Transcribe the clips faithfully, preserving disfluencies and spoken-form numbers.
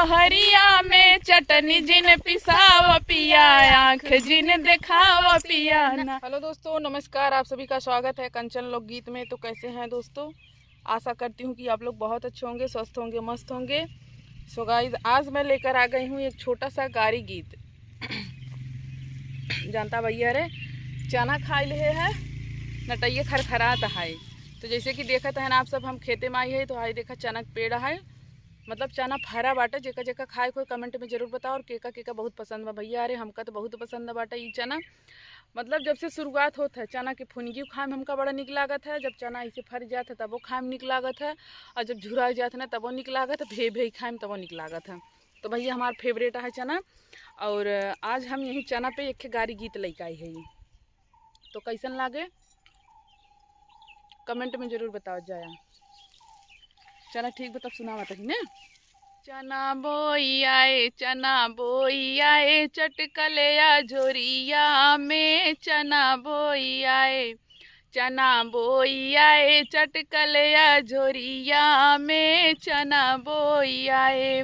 हरिया में चटनी जिन पिसाव पिया, आँख जिन देखाव पिया ना। हेलो दोस्तों, नमस्कार, आप सभी का स्वागत है कंचन लोकगीत में। तो कैसे हैं दोस्तों? आशा करती हूँ कि आप लोग बहुत अच्छे होंगे, स्वस्थ होंगे, मस्त होंगे। सो गाइस, आज मैं लेकर आ गई हूँ एक छोटा सा गारी गीत। जानता भैया रे, चना खाइ लेहे है, नटैया खरखरात है। तो जैसे कि देखत है ना आप सब, हम खेते में आई है, तो आई देखा चना के पेड़ है, मतलब चना फरा बाटे। जेका जेका खाए कोई कमेंट में जरूर बताओ, और केका केका बहुत पसंद बा। भैया रे, हमका तो बहुत पसंद बाटे ई चना। मतलब जब से शुरुआत होत है चना के फुनगी खाए में हमका बड़ा निक लागत है। जब चना ऐसे फर जात है तबो खाए में निक लागत है, और जब झुरा जात है ना तबो निक लागत है, भे भे खाए में तबो निक लागत है। तो भैया हमार फेवरेट है चना। और आज हम यही चना पे एक ठे गारी गीत लेके आई है, तो कैसन लागे कमेंट में जरूर बताओ जाया। चला ठीक बा, तब सुनावा तही ने। चना बोई आए, चना बोई आए, चटकले आ झोरिया में चना बोई आए। चना बोई आए, चटकले आ झोरिया में चना बोई आए।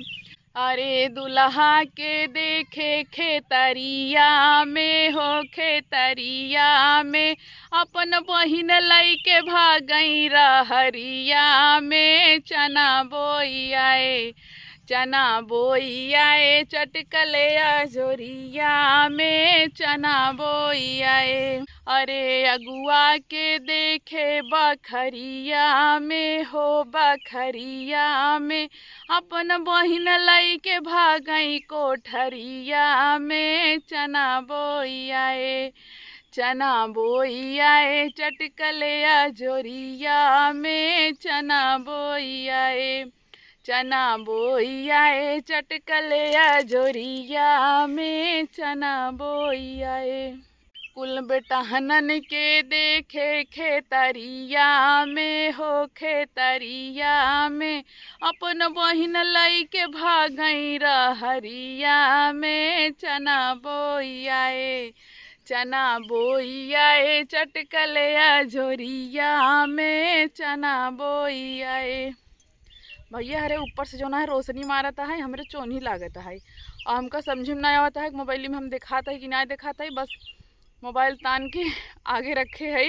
अरे दुल्हा के देखे खेतरिया में हो, खेतरिया में अपन बहिन लइके भागई रहरिया में। चना बोई आए, चना बोई आए, चटकले आ झोरिया में चना बोई आए। अरे अगुआ के देखे बखरिया में हो, बखरिया में अपन बहिन लइके भागई कोठरिया में। चना बोई आए, चना बोई आए, चटकले आ झोरिया में चना बोई आए। चना बोई आए, चटकले आ झोरिया में चना बोई आए। कुल बेटहनन के देखे खेतरिया में हो, खेतरिया में अपन बहिन लइके भागई रहरिया में। चना बोई आए, चना बोई आए, चटकले आ झोरिया में चना बोई आए। भैया हरे ऊपर से जो ना है रोशनी मारत है, हमरे चोन्ही लागत है, और हमका समझे में ना आवत है कि मोबाइल में हम देखात है कि ना देखात है। बस मोबाइल तान के आगे रखे है,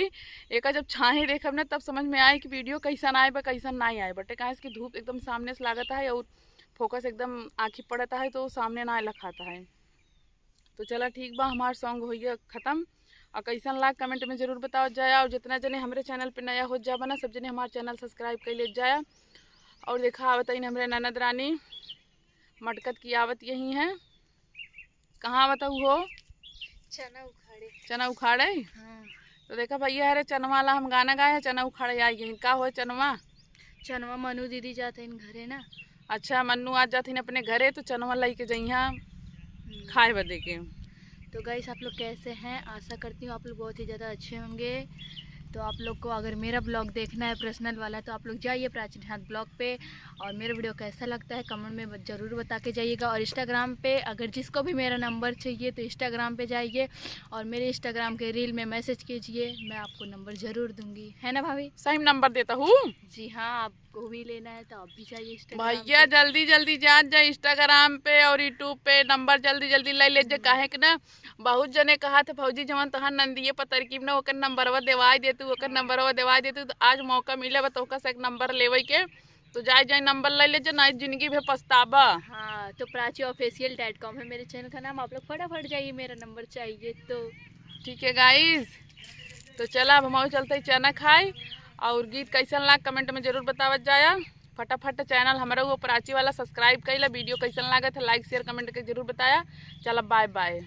एका जब छाहे देखब ना तब समझ में आए कि वीडियो कैसन आए बा, कैसन ना आए बटे, काहे से कि धूप एकदम सामने से लागत है और फोकस एकदम आँखी पड़त है, तो सामने ना लखात है। तो चला ठीक बा, हमार सॉन्ग होइए खत्म। और कैसन लाग कमेंट में जरूर बताओ जाया, और जितना जने हमरे चैनल पे नया हो जाबा ना, सब जने हमार चैनल सब्सक्राइब कर ले जाया। और देखा आवत है हमरे ननद रानी मटकत की आवत यही है। कहाँ आवत है हो? चना उखाड़े। चना उखाड़े? हाँ। तो देखा भैया हरे चनवा ला हम गाना गाए हैं, चना उखाड़े आई गई। का हो चनवा? चनवा मनु दीदी जात है घरे ना। अच्छा, मन्नू आज जात है अपने घरे, तो चनवा लइके जइहा हम्म। खाए बदे के। तो गाइस, आप लोग कैसे हैं? आशा करती हूँ आप लोग बहुत ही ज़्यादा अच्छे होंगे। तो आप लोग को अगर मेरा ब्लॉग देखना है पर्सनल वाला, तो आप लोग जाइए प्राचीन हाथ ब्लॉग पे। और मेरा वीडियो कैसा लगता है कमेंट में ब-, ज़रूर बता के जाइएगा। और इंस्टाग्राम पे अगर जिसको भी मेरा नंबर चाहिए तो इंस्टाग्राम पे जाइए और मेरे इंस्टाग्राम के रील में मैसेज कीजिए, मैं आपको नंबर ज़रूर दूंगी, है ना भाभी? सही नंबर देता हूँ। जी हाँ, आपको भी लेना है तो आप भी जाइए इंस्टाग्राम भैया पे। जल्दी जल्दी जात जा इंस्टाग्राम पे और यूट्यूब पे, नंबर जल्दी जल्दी ले ले जे, हम्म। काहे कि ना बहुत जने कहा थे भौजी जवन तोहार नंदिये पतरकी ना ओकर नंबरवा देवाई दे तू, ओकर हाँ। नंबरवा देवाई दे तू, तो आज मौका मिले बा तोहका से एक नंबर लेवे के, तो जाए जाए नंबर ले ले जे, ना जिंदगी भर पछताबा। हाँ, तो प्राची ऑफिशियल डॉट कॉम है मेरे चैनल का नाम, आप लोग फटाफट जाइए, मेरा नंबर चाहिए तो। ठीक है गाइस, तो चला अब हम चलते ही चना खाई और गीत कैसन लाग कमेंट में जरूर बतावत जाया। फटाफट चैनल हमारा वो प्राची वाला सब्सक्राइब कइला, वीडियो कैसन लागत है लाइक शेयर कमेंट के जरूर बताया। चला बाय बाय।